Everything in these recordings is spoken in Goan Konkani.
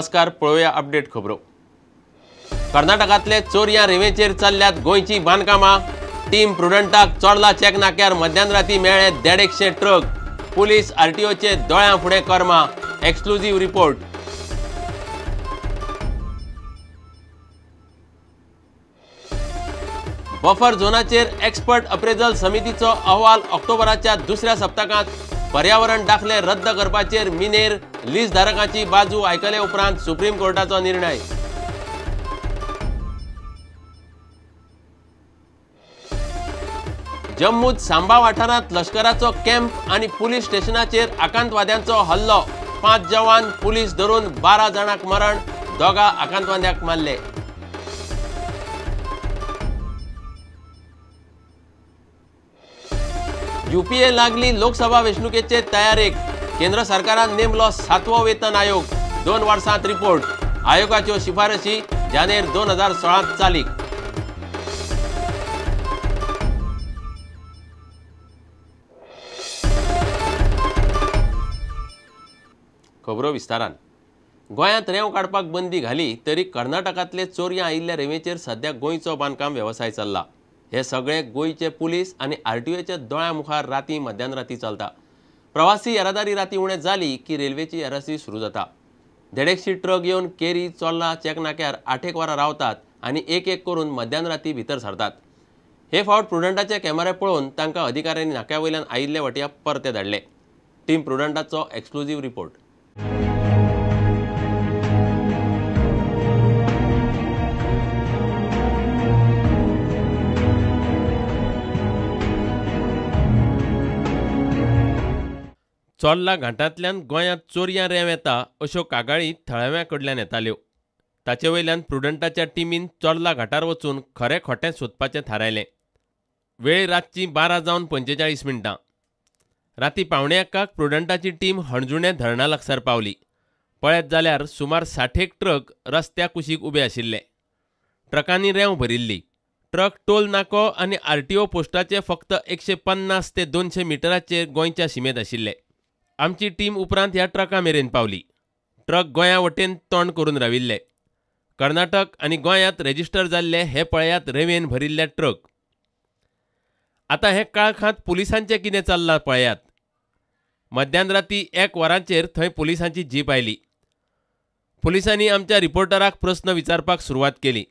नमस्कार, पळोवया अपडेट खबरो। कर्नाटकांतले चोरयां रेंवेचेर चल्ल्यात गोंयची बांदकामां। टीम प्रुडंटाक चोडला चेक नाक्यार मध्यान राती मेळ्ळे 150 ट्रक। पुलीस आरटीओचे दोळ्यां फुडें कर्मा। Exclusive report. Buffer झोनाचेर expert appraisal समितीचो अहवाल ऑक्टोबराच्या दुसऱ्या सप्तकांत। पर्यावरण दाखले रद्द करपाचेर मिनेर लीज धारकांची बाजू आयकले उपरांत सुप्रीम कोर्टाचो निर्णय। जम्मूत सांबा वाठारांत लश्कराचो कॅम्प आनी पुलीस स्टेशनाचेर आकांतवाद्यांचो हल्लो। 5 जवान पुलीस धरून 12 जाणांक मरण, 2 आकांतवाद्यांक मारले। यूपीए लागली लोकसभा वेंचणुकेचे तयारेक। केंद्र सरकारान नेमलो 7वो वेतन आयोग। 2 वर्सांत रिपोर्ट। आयोगाच्यो शिफारशी जानेर 2016 चालीक। खबरो विस्तारान। गोंयांत रेंव काडपाक बंदी घाली तरी कर्नाटकांतले चोरयां आयिल्ल्या रेंवेचेर सध्या गोंयचो बांदकाम वेवसाय चल्ला। हे सगळे गोंयचे पुलीस आनी आरटीओच्या दोळ्यां मुखार राती मध्यान राती चलता। प्रवासी येरादारी राती उणें जाली की रेल्वेची येरादारी सुरू जाता। 150 ट्रक येवन केरी चोर्ला चेक नाक्यार 8-1 वरां रावतात आनी एक एक करून मध्यान राती भितर सरतात। हे फावट प्रुडंटाचे कॅमेरे पळोवन तांकां अधिकाऱ्यांनी नाक्या वयल्यान आयिल्ले वटयां परते धाडले। Team प्रुडंटाचो एक्सक्लुझीव report. चोर्ला घाटांतल्यान गोंयांत चोरयां रेंव येता अश्यो कागाळी थळाव्यां कडल्यान येताल्यो। ताचे वयल्यान प्रुडंटाच्या टिमीन चोर्ला घाटार वचून खरें खोटें सोदपाचें थारायलें। वेळ रातची 12:45। राती 12:45 प्रुडंटाची टीम हणजुणें धरणा लागसार पावली। पळयत जाल्यार सुमार 60 ट्रक रस्त्या कुशीक उबे आशिल्ले। ट्रकांनी रेंव भरिल्ली। ट्रक टोल नाको आनी आरटीओ पोस्टाचे फक्त 150 ते 200 मिटराचेर गोंयच्या शिमेंत आशिल्ले। आमची टीम उपरांत ह्या ट्रका मेरेन पावली। ट्रक गोंया वटेन तोंड करून राविल्ले। कर्नाटक आनी गोंयांत रेजिस्टर जाल्ले हे पळयात रेंवेन भरिल्ले ट्रक। आतां हे काळखांत पुलिसांचें कितें चल्लां पळयात। मध्यान राती 1 वरांचेर थंय पुलिसांची जीप आयली। पुलिसांनी आमच्या रिपोर्टराक प्रस्न विचारपाक सुरवात केली।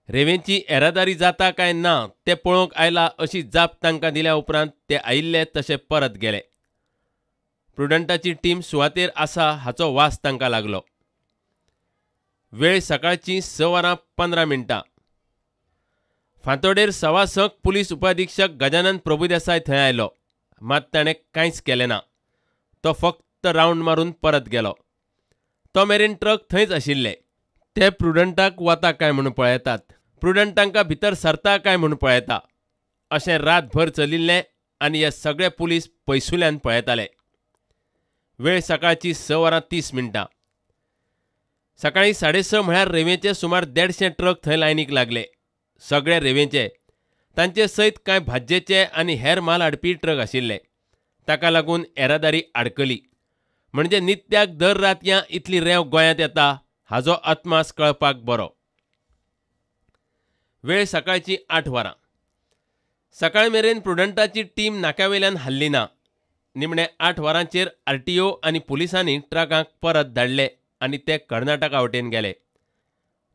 रेंवेची येरादारी जाता काय ना तें पळोवंक आयला अशी जाप तांकां दिल्या उपरांत ते आयिल्ले तशे परत गेले। प्रुडंटाची टीम सुवातेर आसा हाचो वास तांकां लागलो। वेळ सकाळची 6:15। फांतोडेर 6:15 पुलीस उपअधिक्षक गजानन प्रभुदेसाय थंय आयलो। मात ताणें कांयच केलें ना। तो फक्त रावंड मारून परत गेलो। तो मेरेन ट्रक थंयच आशिल्ले। ते प्रुडंटाक वता काय म्हूण पळयतात, प्रुडंट तांकां भितर सरता काय म्हूण पळयता अशें रातभर चलिल्लें आनी हे सगळे पुलीस पयसुल्यान पळयताले। वेळ सकाळची 6:30। सकाळी 6:30 म्हळ्यार रेंवेचे सुमार 150 ट्रक थंय लायनीक लागले। सगळे रेंवेचे, तांचे सयत कांय भाजयेचे आनी हेर माल हाडपी ट्रक आशिल्ले। ताका लागून येरादारी आडकली। म्हणजे नित्याक दर रातयां इतली रेंव गोंयांत येता हाजो अदमास कळपाक बरो। वेळ सकाळची 8 वरां। सकाळ मेरेन प्रुडंटाची टीम नाक्या वयल्यान हाल्ली ना। निमणे 8 वरांचेर आरटीओ आनी पुलिसांनी ट्रकांक परत धाडले आनी ते कर्नाटका वटेन गेले।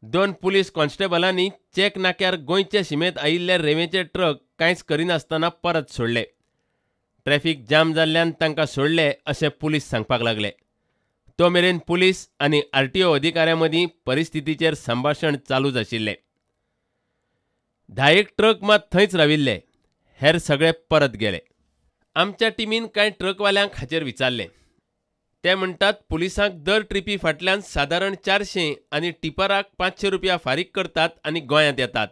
2 पुलीस कॉन्स्टेबलांनी चेक नाक्यार गोंयचे शिमेंत आयिल्ले रेंवेचे ट्रक कांयच करिनासतना परत सोडले। ट्रॅफिक जाम जाल्ल्यान तांकां सोडले अशें पुलीस सांगपाक लागले। तो मेरेन पुलीस आनी आरटीओ अधिकाऱ्यां मदीं परिस्थितीचेर संभाशण चालूच आशिल्लें। 10 ट्रक मात थंयच राविल्ले, हेर सगळे परत गेले। आमच्या टिमीन कांय ट्रकवाल्यांक हाचेर विचारलें। ते म्हणटात पुलिसांक दर ट्रिपी फाटल्यान सादारण 400 आनी टिपराक 500 रुपया फारीक करतात आनी गोंयांत येतात।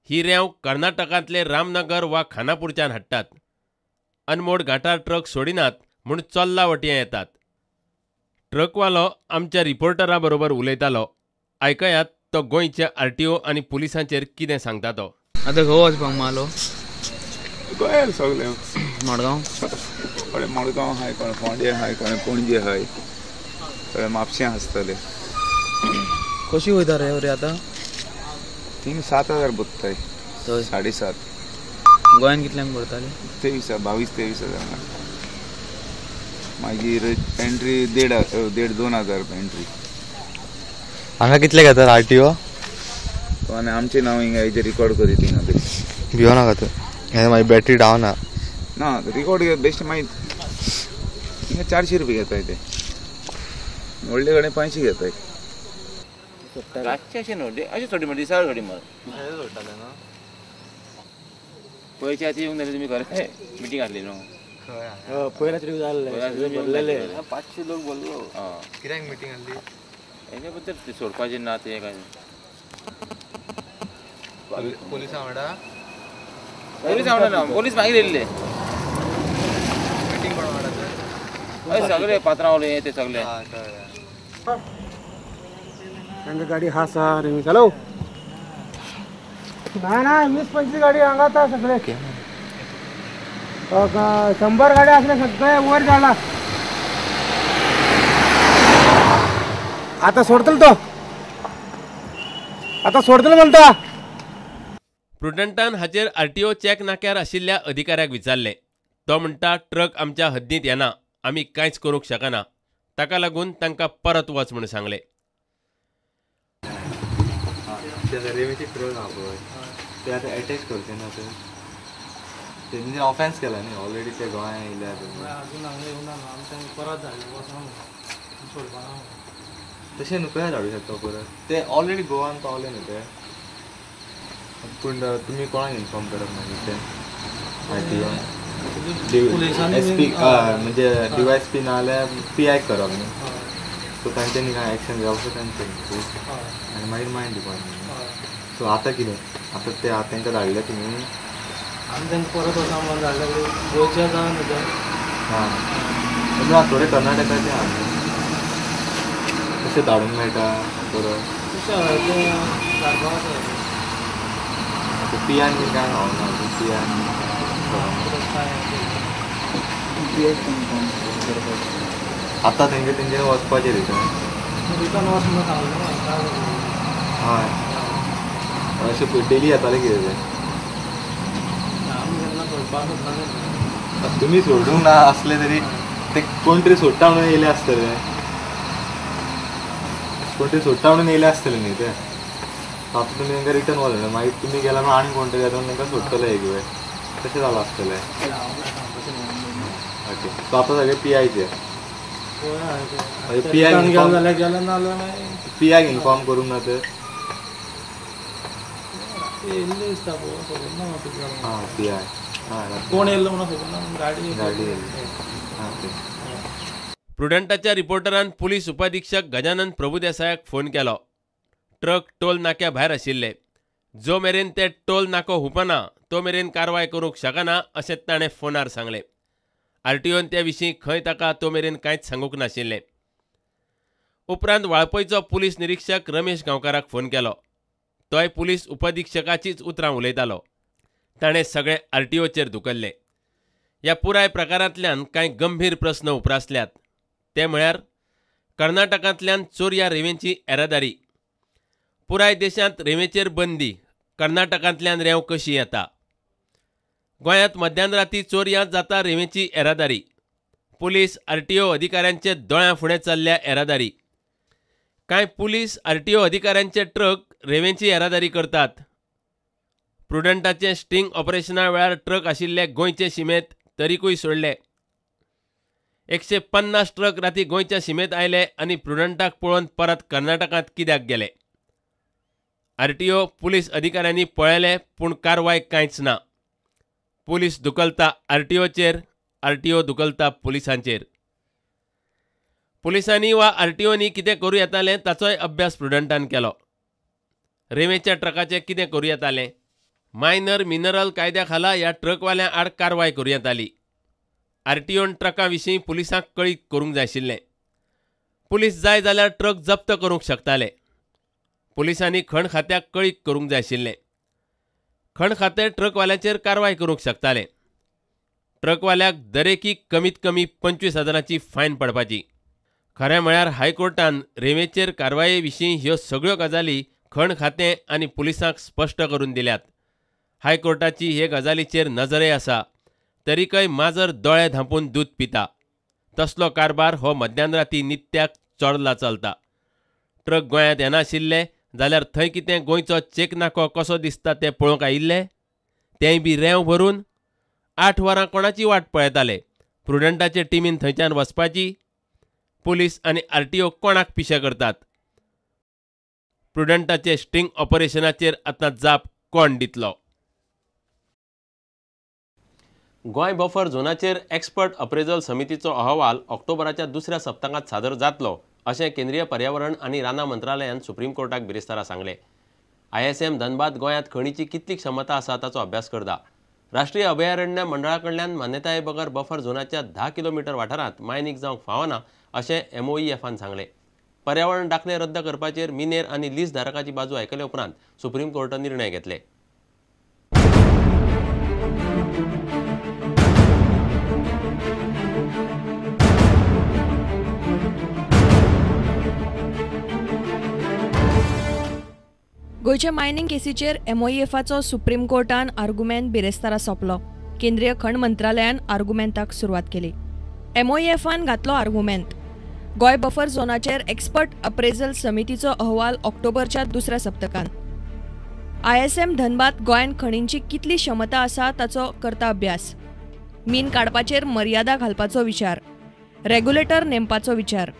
ही रेंव कर्नाटकांतले रामनगर वा खानापूरच्यान हाडटात। अनमोड घाटार ट्रक सोडिनात म्हूण चोर्ला वटयां येतात। ट्रकवालो आमच्या रिपोर्टरा बरोबर उलयतालो। आयकयात तो गोंयचे आरटीओ आनी पुलिसांचेर कितें सांगता तो। आतां खंय वचपाक मालो? गोंयांत सगळें मडगांव, कोणे मडगांव आहाय, कोणे फोंडे आहाय, कोणे पणजे आहाय, सगळे म्हापशें आसतले. कशी वयता रे रे आतां? थिंग 7,000 भरताय, 7.5. गोंयान कितल्यांक भरताले? 23, 22-23 हजार. मागीर एंट्री 1.5-2 हजार रुपया एंट्री. हांगा कितले घेतात आरटीओ? आनी आमचें नांव हिंगा हेजेर रिकॉर्ड करीत हिंगा. भियो नाका तूं, हें मागीर बॅटरी डावन आहा ना. रिकॉर्ड बेश्ट मागीर हिंगा 400 रुपया घेताय ते, व्हडले कडेन 500 घेताय. रातचें अशें न्हू, अशें थोडी मार दिसाळ थोडी मार पयशे आतां येवंक जाय. तुमी खरें मिटींग आसली न्हू? पयला तरी जाल्लें 500 लोक बोल्लो. कित्याक मिटींग आसली? हेजे बद्दल सोडपाचें ना तें काय पोलिसां वांगडा? पोलीस वांगडा ना, पोलीस मागीर येयल्ले. मिटींग कोण वांगडा? हय सगळे पात्रांवले ते सगळे. तांकां गाडी आसा रे चालो ना ना 20-25 गाडी हांगा आसा सगळे. 100 गाडी आसले सगळे वयर जाला. आतां सोडतलो तो, आतां सोडतलो म्हणटा. प्रुडंटान हाचेर आरटीओ चॅक नाक्यार आशिल्ल्या अधिकाऱ्याक विचारलें. तो म्हणटा ट्रक आमच्या हद्दींत येना, आमी कांयच करूंक शकना, ताका लागून तांकां परत वच म्हूण सांगलें. रेवेचे ट्रक आहा पळय ते आतां एटॅच करचे ना, ते तेंचे ऑफेन्स केला न्ही ऑलरेडी, ते गोंया येयल्या. तशें न्हू, खंय धाडूं शकता परत? ते ऑलरेडी गोवान पावले न्हू ते. पूण तुमी कोणाक इन्फॉर्म करप मागीर ते? आरटीओ, एस पी, म्हणजे डीवायएसपी ना जाल्यार पी I करप न्हू. सो तांच्यांनी कांय एक्शन घेवप तांच्यांनी, आनी मागीर मायन डिपार्टमेंट. सो आतां कितें, आतां ते तांकां धाडले तुमी? आमी तांकां परत वचा म्हणून धाडले, गोंयचे आसा न्हू ते. हां, ना थोडे कर्नाटकाचे आहा न्हू, तशें धाडूंक मेळटा परत? तशें धाडपाक आसा. पी आयन बी कांय खावना? पी आयन आतां तेंचे तेंच्यानी वचपाचें रिटर्न? रिटर्न वच म्हणून सांगलें. हय, अशें डेली येतालें कितें तें? आमी केन्ना सोडपाक सोदना. तुमी सोडूंक ना आसले तरी ते कोण तरी सोडटा म्हणून येयले आसतले, कोण तरी सोडटा म्हणून येयले आसतले न्ही ते. आतां तुमी तांकां रिटर्न वचना, मागीर तुमी गेल्यार आनी कोण तरी येता तांकां सोडटले एक वेळ, तशें जालां आसतलें. ओके, सो आतां सगळें पी आयचेर. पी आयक इन्फॉर्म करूंक ना तर? हां, पी I कोण येयल्लो म्हणून खबर ना, गाडी गाडी येयल्ली. हां, प्रुडंटाच्या रिपोर्टरान पुलीस उपाधीक्षक गजानन प्रभुदेसायाक फोन केलो. ट्रक टोल नाक्या भायर आशिल्ले, जो मेरेन ते टोल नाको हुपना तो मेरेन कारवाय करूंक शकना अशें ताणें फोनार सांगलें. आरटीओन ते विशीं खंय ताका तो मेरेन कांयच सांगूंक नाशिल्लें. उपरांत वाळपयचो पुलीस निरीक्षक रमेश गांवकाराक फोन केलो. तोय पुलीस उपअधीक्षकाचीच उतरां उलयतालो. ताणें सगळें आरटीओचेर धुकल्लें. ह्या पुराय प्रकारांतल्यान कांय गंभीर प्रस्न उप्रासल्यात. ते म्हळ्यार कर्नाटकांतल्यान चोरया रेंवेची येरादारी, पुराय देशांत रेंवेचेर बंदी, कर्नाटकांतल्यान रेंव कशी येता, गोंयांत मध्यान राती चोरयां जाता रेंवेची येरादारी, पुलीस आरटीओ अधिकाऱ्यांचे दोळ्यां फुडें चल्ल्या येरादारी, कांय पुलीस आरटीओ अधिकाऱ्यांचे ट्रक रेंवेची येरादारी करतात, प्रुडंटाचे स्टिंग ऑपरेशना वेळार ट्रक आशिल्ले गोंयचे शिमेंत तरीकूय सोडले, 150 ट्रक राती गोंयच्या शिमेंत आयले आनी प्रुडंटाक पळोवन परत कर्नाटकांत कित्याक गेले? आरटीओ पुलीस अधिकाऱ्यांनी पळयले पूण कारवाय कांयच ना. पुलीस दुखलता आरटीओचेर, आरटीओ दुखलता पुलिसांचेर. पुलिसांनी वा आरटीओनी कितें करूं येतालें ताचोय अभ्यास प्रुडंटान केलो. रेंवेच्या ट्रकाचें कितें करूं येतालें? मायनर मिनरल कायद्या खाला ह्या ट्रकवाल्यां आड कारवाय करूं येताली. आरटीओन ट्रकां विशीं पुलिसांक कळीत करूंक जाय आशिल्लें. पुलीस जाय जाल्यार ट्रक जप्त करूंक शकताले. पुलिसांनी खण खात्याक कळीत करूंक जाय आशिल्लें. खण खातें ट्रकवाल्यांचेर कारवाय करूंक शकतालें. ट्रकवाल्याक दरेकी कमीत कमी 25,000 फायन पडपाची. खरें म्हळ्यार हायकोर्टान रेंवेचेर कारवाये विशीं ह्यो सगळ्यो गजाली खण खातें आनी पुलिसांक स्पश्ट करून दिल्यात. हायकोर्टाची हे गजालीचेर नजरय आसा, तरीकय माजर दोळे धांपून दूद पिता. तसलो कारभार हो मध्यान राती नित्याक चोरला चलता. ट्रक गोंयांत येनाशिल्ले जाल्यार थंय कितें गोंयचो चेक नाको कसो दिसता तें पळोवंक आयिल्ले, तेंय बी रेंव भरून. 8 वरां कोणाची वाट पळयताले? प्रुडंटाचे टिमीन थंयच्यान वचपाची? पुलीस आनी आरटीओ कोणाक पिशे करतात? प्रुडंटाचे स्टिंग ऑपरेशनाचेर आतां जाप कोण दितलो? गोंय बफर झोनाचेर एक्सपर्ट अप्रेजल समितीचो अहवाल ऑक्टोबराच्या दुसऱ्या सप्तकांत सादर जातलो अशें केंद्रीय पर्यावरण आनी रानां मंत्रालयान सुप्रीम कोर्टाक बिरेस्तारा सांगलें. ISM Dhanbad गोंयांत खणीची कितली क्षमता आसा ताचो अभ्यास करता. राष्ट्रीय अभयारण्य मंडळा कडल्यान मान्यताये बगर बफर झोनाच्या 10 किलोमिटर वाठारांत मायनींग जावंक फावना अशें MOEFान सांगलें. पर्यावरण दाखले रद्द करपाचेर मिनेर आनी लीज धारकाची बाजू आयकले उपरांत सुप्रीम कोर्टान निर्णय घेतले. गोंयच्या मायनिंग केसीचेर MOEFाचो सुप्रीम कोर्टान आर्गुमेंत बिरेस्तारा सोंपलो. केंद्रीय खण मंत्रालयान आर्गुमेंताक सुरवात केली. MOEFान घातलो आर्गुमेंत. गोंय बफर झोनाचेर एक्सपर्ट अप्रेजल समितीचो अहवाल ऑक्टोबरच्या दुसऱ्या सप्तकांत. ISM Dhanbad गोंयांत खणींची कितली क्षमता आसा ताचो करता अभ्यास. मीन काडपाचेर मर्यादा घालपाचो विचार, रेग्युलेटर नेमपाचो विचार.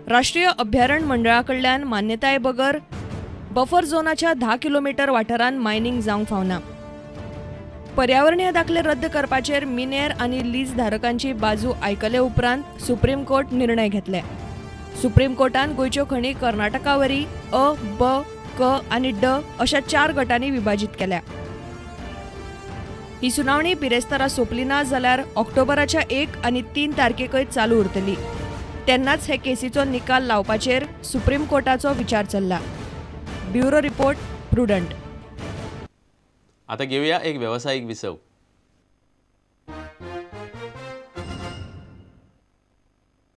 राष्ट्रीय अभयारण्य मंडळा कडल्यान मान्यताये बगर बफर झोनाच्या 10 किलोमिटर वाठारांत मायनिंग जावंक फावना. पर्यावरणीय दाखले रद्द करपाचेर मिनेर आनी लीज धारकांची बाजू आयकले उपरांत सुप्रीम कोर्ट निर्णय घेतले. सुप्रीम कोर्टान गोंयच्यो खणी कर्नाटका वरी अ, ब, क आनी ड अशा 4 गटांनी विभाजीत केल्या. ही सुनावणी बिरेस्तारा सोंपली ना जाल्यार ऑक्टोबराच्या 1 आनी 3 तारखेकय चालू उरतली. तेन्नाच हे केसीचो निकाल लावपाचेर सुप्रीम कोर्टाचो विचार चल्ला. Bureau report, Prudent. आता घेऊया एक व्यावसायिक विसव.